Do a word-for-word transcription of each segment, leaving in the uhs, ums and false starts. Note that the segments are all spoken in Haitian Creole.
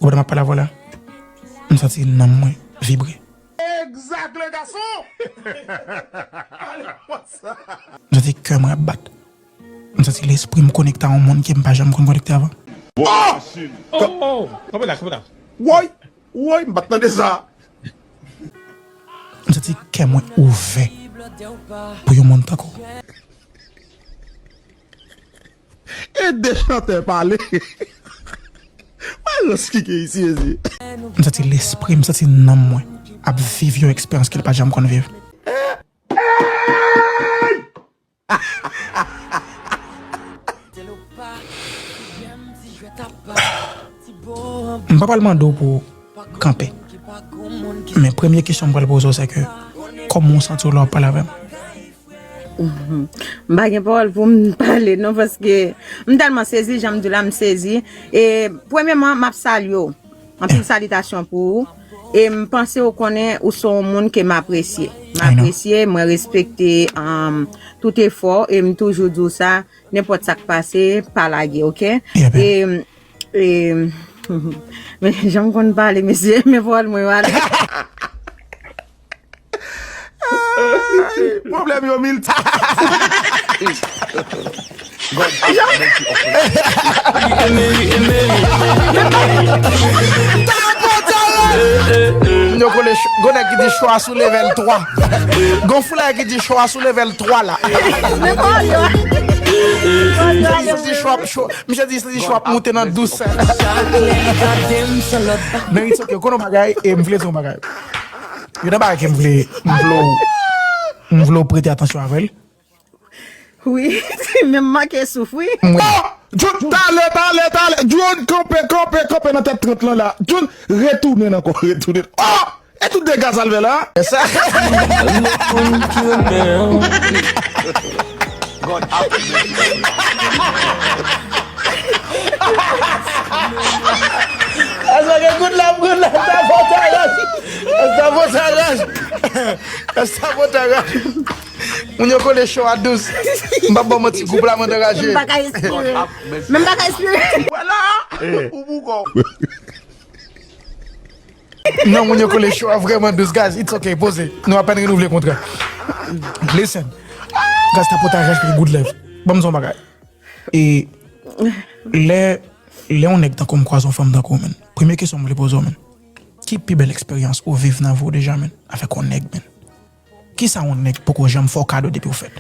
Ou wè m ap pale avè w la? M santi nanm mwen vibre. Exact, le garçon! M santi kè mwen ap bat. M santi lespri m konekte a yon moun ke m pa janm konn konekte avan. Oh! Oh! Kanpe la, kanpe la. Woy! Woy, m pa t tande sa. M santi kè mwen ouvè pou yon moun tankou w. Ede chantè pale. Wè rans ki gen isi, mezye. M santi lespri m, m santi nanm mwen ap viv yon eksperyans ke l pa t janm konn viv. M pa pral mande w pou w kanpe. Men premye kesyon m pral poze w se ke, kòman w santi w lè w ap pale avè m? M pa gen pawòl pou m pale non, paske m tèlman sezi, jan m di w la, m sezi. E premyèman, m ap salye w. Anpil salitasyon pou ou. E m panse w konnen ou se yon moun ke m apresye. M apresye, mwen respekte um, tout efò w e m toujou di w sa, nenpòt sa k pase, pa lage, oke? E, e, men jan m konn pale, mesye, men pawòl mwen yo ale. Pwoblèm yo milti. Yo kole gon nèg ki di chwa sou level twa. Gon foulay ki di chwa sou level twa la. Misye di chwa, misye di chwa moute nan douz. Men it's ok, konnen bagay, e m vle di yon bagay. Yo nan bagay ke m vle, m vle w, m vle w prete atansyon avè l. Wi, men m manke souf wi. Oh! John, talè, talè, talè. John, kanpe, kanpe, kanpe nan tèt trant lan la. John, retounen ankò, retounen. Oh! E tout dega sa l fè la? Sa. Asa gen good love, good love, sa fò sa raj. Sa fò sa raj. Sa fò sa raj. Moun yo kole cho a douz. M p ap ba w manti, gwoup la mande raje. M pa ka espere. Men m pa ka espere. Vwala. Ou pou kò w. Non, moun yo kole cho a vrèman douz, guys. It's ok, poze. Nou apèn renouvle kontra. Listen. Guys, ta pote a raj pou good love. Ban m di w yon bagay. E lè, lè yon nèg tankou m kwaze yon fanm tankou w, menn. Premye kesyon m vle poze w, menn. Ki pi bèl eksperyans ou viv nan vi w deja, menn? Avèk yon nèg, menn. Kisa yon nèg poko janm fè w kado depi w fèt?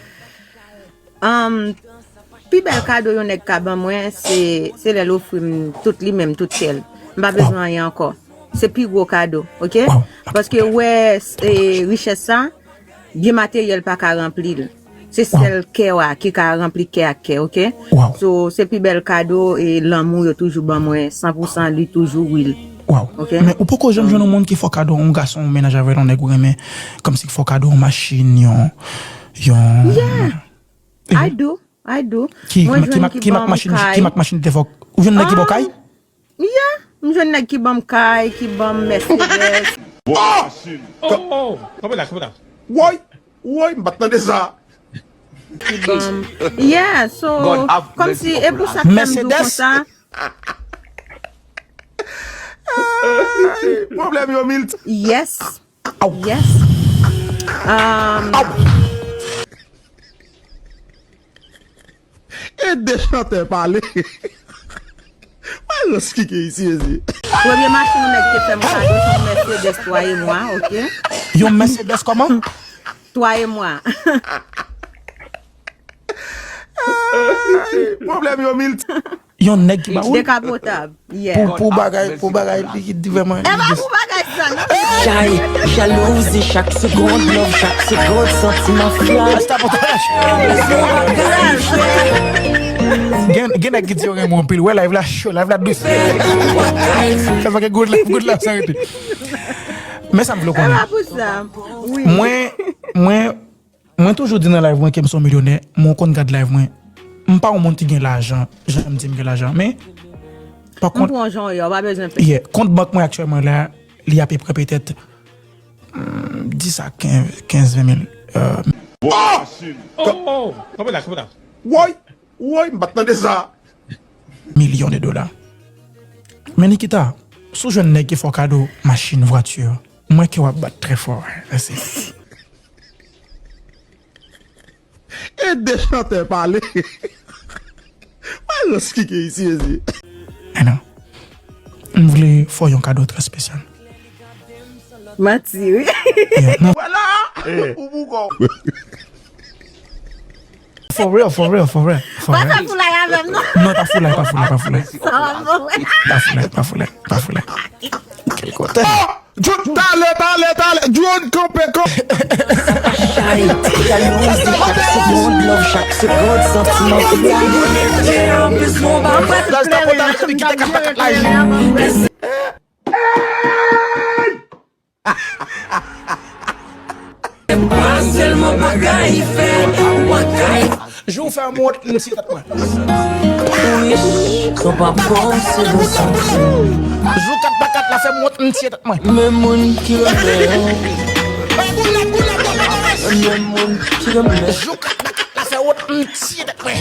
Pi bèl kado yon nèg ka ban mwen, se, se lè l ofri m tout li menm, tout kè l. M pa bezwen anyen ankò. Se pi gwo kado, oke? Paske wè, richès sa, byen materyèl pa ka ranpli l. Se sèl kè w a ki ka ranpli kè ak kè, oke? So, se pi bèl kado e lanmou yo toujou ban mwen, san pou san, li toujou real. Waw. Men ou poko janm jwenn yon moun ki fè w kado, yon gason ou mennaj avè l, yon nèg ou renmen, kòmsi ki fè w kado yon machin, yon, yon. Yeah, I do, I do. Mwen jwenn ki ban m kay. Ki mak machin li te fè w? Ou jwenn nèg ki ba w kay? Yeah, m jwenn nèg ki ban m kay, ki ban m Mercedes. Oh! Oh! Kanpe la, kanpe la. Woy! Woy, m pa t tande sa. Ki ban m. Yeah, so, kòmsi, e pou sa k fè m di w konsa. Pwoblèm yo milti. Yes. Yes. Um, Ede chantè pale. Wè rans ki gen isi, mezye. Premye machin yon nèg te fè m kado se yon Mercedes twa e mwa, oke? Yon Mercedes kòman? Twa e mwa. Pwoblèm yo milti. Yon nèg ki ba ou. Dekapotab. Yeah. Pou, pou bagay, pou bagay li ki di vrèman. E pa pou bagay sa, non. Chay, jalouzi, chak segond, love, chak segond, santiman fly. Rasta pou tèt. Gen, gen nèg ki di yo renmen w anpil. Wè live la cho, live la dous. Tèlman gen good love, good love san rete. Men sa m vle w konnen. E pa pou sa. Wi. Mwen, mwen, Mwen toujou di nan live mwen ke m se yon milyonè, men w konn gad live mwen. M pa yon moun ki gen lajan, jan m di m gen lajan, men pa kont. M pran jan w ye a, w pa bezwen pè. Yeah, kont bank mwen aktyèlman la, li apeprè petèt dis a kenz, kenz, ven mil. Oh! Oh! Kanpe la, kanpe la. Woy! Woy, m pa t tande sa. Milyon de dola. Men Nikita, Si w jwenn nèg ki fè w kado machin, vwati, m wè kè w ap bat trè fò. Mèsi. E de chantè pale. Wè lòs ki gen isi, mesye. Enan, m vle fè w yon kado trè espesyal. Manti, wi. Yeah, non. Vwala! Ou pou kò. For real, for real, for real, for real. Pa fè foulay avè m, non. Non, pa foulay, pa foulay, pa foulay. Sa va bon. Pa foulay, pa foulay, pa foulay. Kèl kote. Drone, talè, talè, talè. Drone, kanpe, kanpe. Chay, jalouzi, chak segonn, love, chak segonn, santiman fou. Gaz, tapotay, ki te ka pa kat la. Jou fè m wont, m tiye tèt mwen. Wi, sa pa bon, se bon santi. Jou kat pa kat la fè m wont, m tiye tèt mwen. Men moun ki renmen. Men moun ki renmen. Jou kat pa kat la fè wont, m tiye tèt mwen.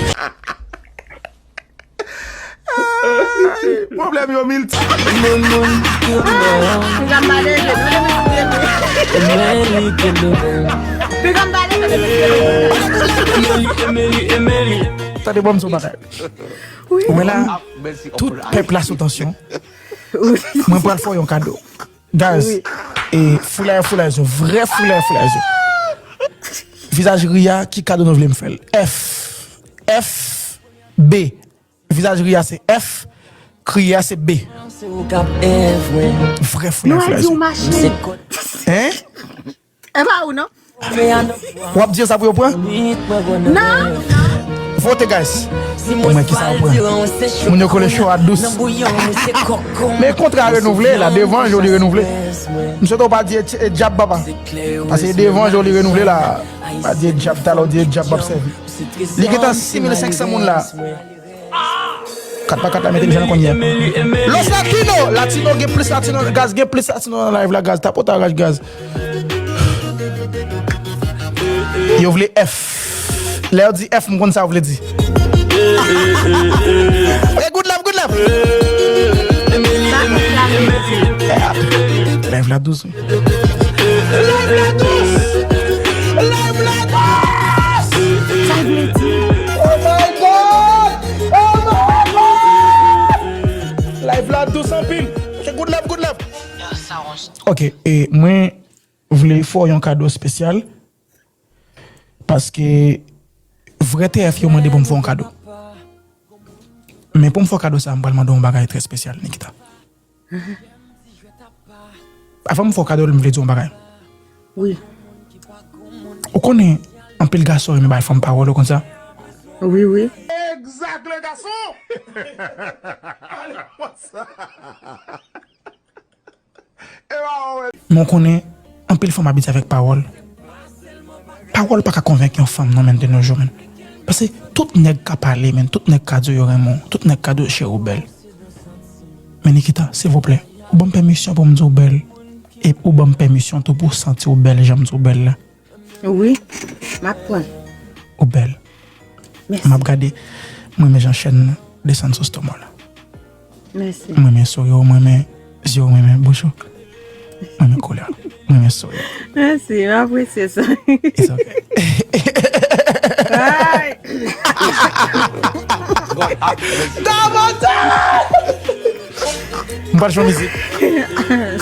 Ay, pwoblèm yo milti. Men moun ki renmen. Piga m pa leve, non, men li kenbe. Men li kenbe. Piga m pa leve, men li kenbe. Tande, ban m di w bagay. Wi. Ou wè la, tout pèp la sou tansyon. Wi. Mwen pral fè w yon kado. Gaz, wi. E foulay, foulay zo, vrè foulay, foulay zo. Vizaj Ria, ki kado nou vle m fè l? F. F, B. Vizaj Ria se F, kriye a se B. Vrè foulay, foulay zo. Hein? E pa ou, non? W ap di yo sa pou yo pran? Non. Vote, guys. Pou mwen, kisa w pran? Moun yo kole cho a dous. Men kontra a renouvle la, devan jou li renouvle. M swete w pa di e, e dyab, papa. Paske devan jou li renouvle la. Pa di e dyab, talè w di e dyab, m ap sèvi. Li gentan sis mil senk san moun la. Kat pa kat la, mete l jan l konn ye. Los Latino! Latino, gen plis Latino, Gaz, gen plis Latino nan live la, Gaz. Tapotaj, Gaz. Yo vle F. Lè yo di F, m konn sa yo vle di. E good love, good love. Live la dous. Live la dous! Live la dous! Sa vle di? Oh my God! Oh my God! Live la dous anpil. Se good love, good love. Ok, e mwen vle fè w yon kado espesyal. Paske vrè T F yo mande pou m fè yon kado. Men pou m fè w kado sa, m pral mande w yon bagay trè espesyal, Nikita. Avan m fè w kado l, m vle di w yon bagay. Wi. Ou konnen, anpil gason renmen bay fanm pawòl, ou konn sa? Wi, wi. Egzak, le gason! Ale konsa. Men w konnen, anpil fanm abitye avèk pawòl. Pawòl pa ka konvenk yon fanm, non, menn, de nos jours, menn. Paske tout nèg ka pale, menn, tout nèg ka di w yo renmen w, tout nèg ka di w cheri w bèl. Men Nikita, silvouplè, ou ban m pèmisyon pou m di w bèl, e ou ban m pèmisyon tou pou w santi w bèl, jan m di w bèl la. Wi, m ap pran. Ou bèl. Mèsi. M ap gade, m renmen jan chèn nan desann sou stoma w la. Mèsi. M renmen souri w, m renmen zye w, m renmen bouch ou. M renmen koulè w. M renmen souri w. Mèsi, m apresye sa. It's okay. Ay! Davantaj! M pral jwe mizik.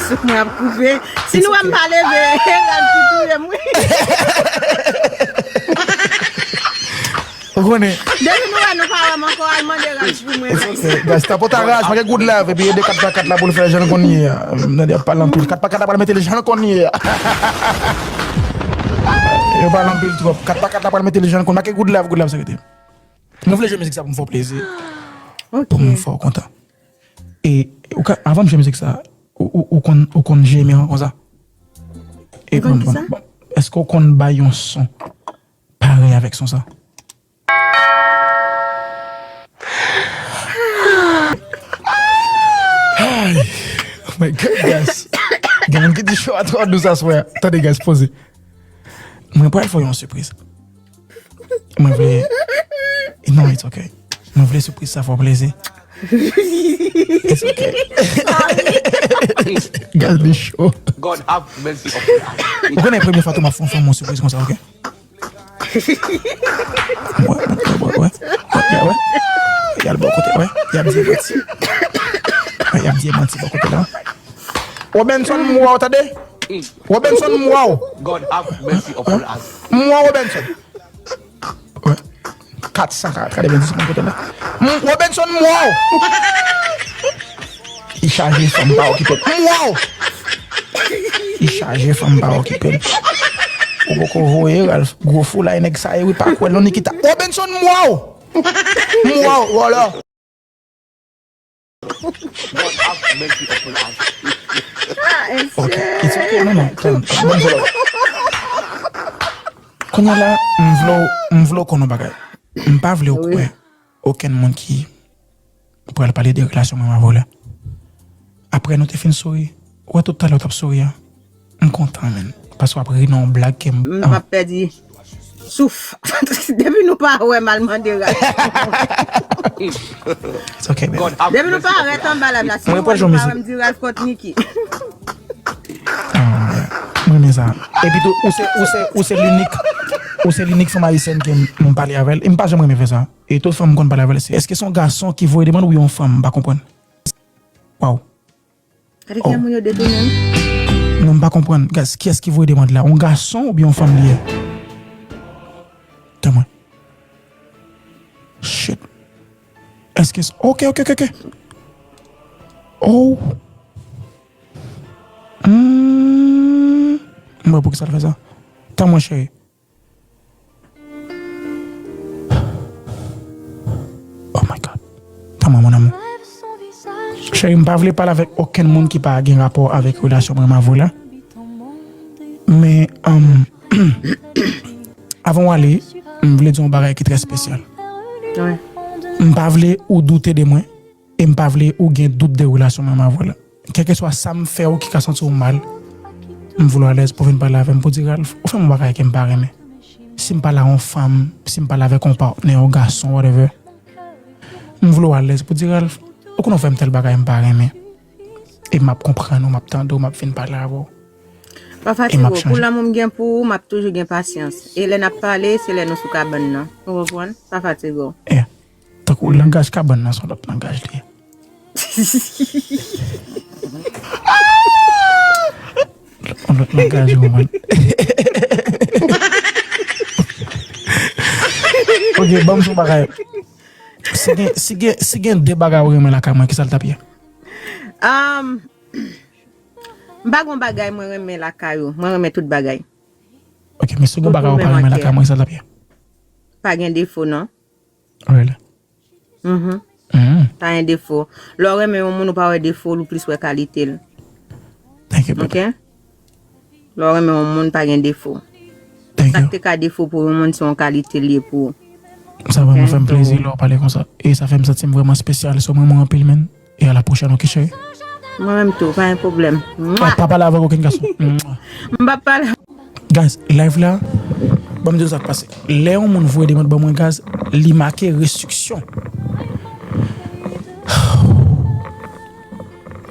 Souf mwen ap koupe. Si nou wè m pa leve, e rad ki touye m, wi. Ou konnen. Depi nou wè nou pa wè m ankò, al mande rad pou mwen. It's okay. Guys, tapotaj, make good love, epi ede kat pa kat la pou l fè jan l konn ye a. M tande y ap pale anpil. Kat pa kat la pral mete l jan l konn ye a. Yo pale anpil twòp. Kat pa kat la pral mete l jan l konn. Make good love, good love, sekretè. Mwen vle jwe mizik sa pou m fè w plezi. Ok. Pou m fè w kontan. E ou ka, avan m jwe mizik sa, ou, ou, ou konn, ou konn jemi an konsa? E bon, bon, bon. Èske ou konn bay yon son parèy avèk son sa? Ay! Oh my God, guys! Gen moun ki di show a twò dous aswè a. Tande, guys, poze. Mwen pral fè w yon sipriz. Mwen vle. Non, it's okay. Mwen vle sipriz sa fè w plezi. It's okay. Sorry. Gaz li cho. God have mercy upon us. Ou konnen premye fwa tou m ap fè yon fanm yon sipriz konsa, ok? Wè, wè, wè, wè. Wè, wè. Y al bò kote, wè. Y ap di manti. Wè, y ap di manti bò kote la. Robenson, m wè w, tande? Robenson, m wè w. God have mercy upon us. M wè w, Robenson. Wè. Kat san katrevendiz moun kote la. M, Robenson, m wè w. Li chaje fanm pa okipe l. M wè w. Li chaje fanm pa okipe l. Ou poko voye, Ralph. Gwo foulay nèg sa ye wi, pa kwè l non, Nikita. Robenson, m wè w. M wè w, wala. God have mercy upon us. Ah, Ok, Esther. It's ok, non, non, tann, tann, ban m volo. Kounye a la, m vle w, m vle w konn yon bagay. M pa vle w Wi. Kwè okenn moun ki pral pale de relasyon mwen m avè w la. Apre nou te fin souri, ou wè tout talè w t ap souri a. M kontan, menn. Paske w ap ri nan yon blag ke m. M ap pèdi souf. Depi nou pa wè m al mande rad. It's ok, baby. Depi nou pa rèt anba live la, si Mwen nou pral wè jwenn nou pa mizik. wè m di Ralph kont Niki. Ah, mwen renmen sa. Epi tou, ou se, ou se, ou se linik. Ou se linik fanm ayisyèn ke m, m pale avè l. E m pa janm renmen fè sa. E tout fanm m konn pale avè l, se, èske se yon gason ki voye demann ou yon fanm? M pa konprann. Waw. Gade kijan moun yo detounen m. Non, m pa konprann. Gas, kiyès ki voye demann la? Yon gason oubyen yon fanm li ye? Tann mwen. Shit. Èske s-, ok, ok, ok, ok. Oh. Hmm. M wè pou ki sa l fè sa. Tann mwen, cheri. Oh my God. Tann mwen, mon amour. Cheri, m pa vle pale avèk okenn moun ki pa gen rapò avèk relasyon mwen m avè w la. Men, um, avan w ale, m vle di yon bagay ki trè espesyal. Wi. M pa vle ou doute de mwen, e m pa vle ou gen dout de relasyon mwen m avè w la. Kèlkeswa sa m fè ou ki ka santi w mal, m vle w alèz pou w vin pale avè m, pou di, Ralph, ou fè m yon bagay ke m pa renmen. Si m pale a yon fanm, si m pale avèk yon patnè, yon gason, whatever, m vle w alèz pou di, Ralph, ou konnen w fè m tèl bagay m pa renmen. E m ap konprann ou, m ap tande w, m ap vin pale avè w. Pa E m fatige ap w. Pou chanje. Lanmou m gen pou ou, m ap toujou gen pasyans. E lè n ap pale, se lè nou sou kabann nan. Ou konprann? Pa fatige w. Yeah. Tankou langaj kabann nan se yon lòt langaj li ye. Yon lòt langaj, ou konprann? Ok, ban m yon bagay. Si gen, si gen, si gen de bagay ou renmen lakay mwen, kisa l t ap ye? Um, m pa gon bagay mwen renmen lakay ou. Mwen renmen tout bagay. Ok, men si gen yon Tout bagay ou pa renmen renmen manke. Lakay mwen, kisa l t ap ye? Pa gen defo, non. Really? Mhm. Mm. Pa gen defo. Lè w renmen yon moun, ou pa wè defo l, ou plis wè kalite l. Thank you, baby. Ok? Lè w renmen yon moun, pa gen defo. Thank Sa you. k te ka defo pou yon moun, se yon kalite l ye pou ou. Sa vrèman Ok, fè m so- plezi lè w pale konsa. E sa fè m santi m vrèman espesyal. So, mwen, mwen anpil, menn. E a la pwochèn, ok, cheri? Mwen menm tou, pa gen pwoblèm. Pa, pa pale avèk okenn gason. Mwah. M pa pale. Guys, live la, ban m di nou sa k pase. Lè yon moun voye demann ban mwen, guys, li make restriksyon.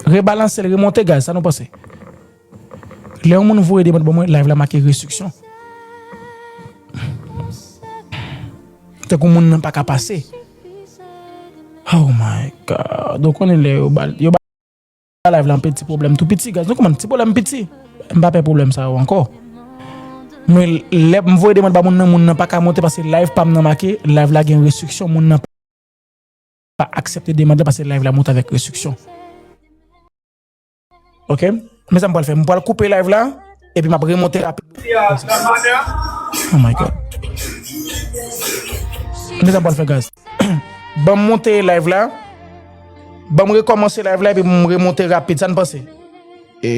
Rebalanse l, remonte, guys, sa nou panse? Lè yon moun voye demann ban mwen, live la make restriksyon. Tankou moun nan pa ka pase. Oh my God. Ou konnen lè yo ba, yo ba live la anpil ti pwoblèm tou piti, guys. Nou konprann ti pwoblèm piti. M pa pè pwoblèm sa yo ankò. Men lè m voye demann ba moun nan, moun nan pa ka monte paske live pa m nan make, live la gen restriksyon, moun nan pa aksepte demann la paske live la monte avèk restriksyon. Ok? Men sa m pral fè, m pral koupe live la, epi m ap remonte rapid. Oh my God. Men sa m pral fè, guys. Ban m monte live la. Ban m rekòmanse live la, epi m remonte rapid. Sa n panse? E...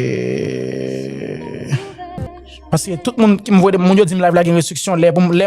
Paske tout moun ki m voye, moun yo di m live la gen restriksyon. Lè pou m, lè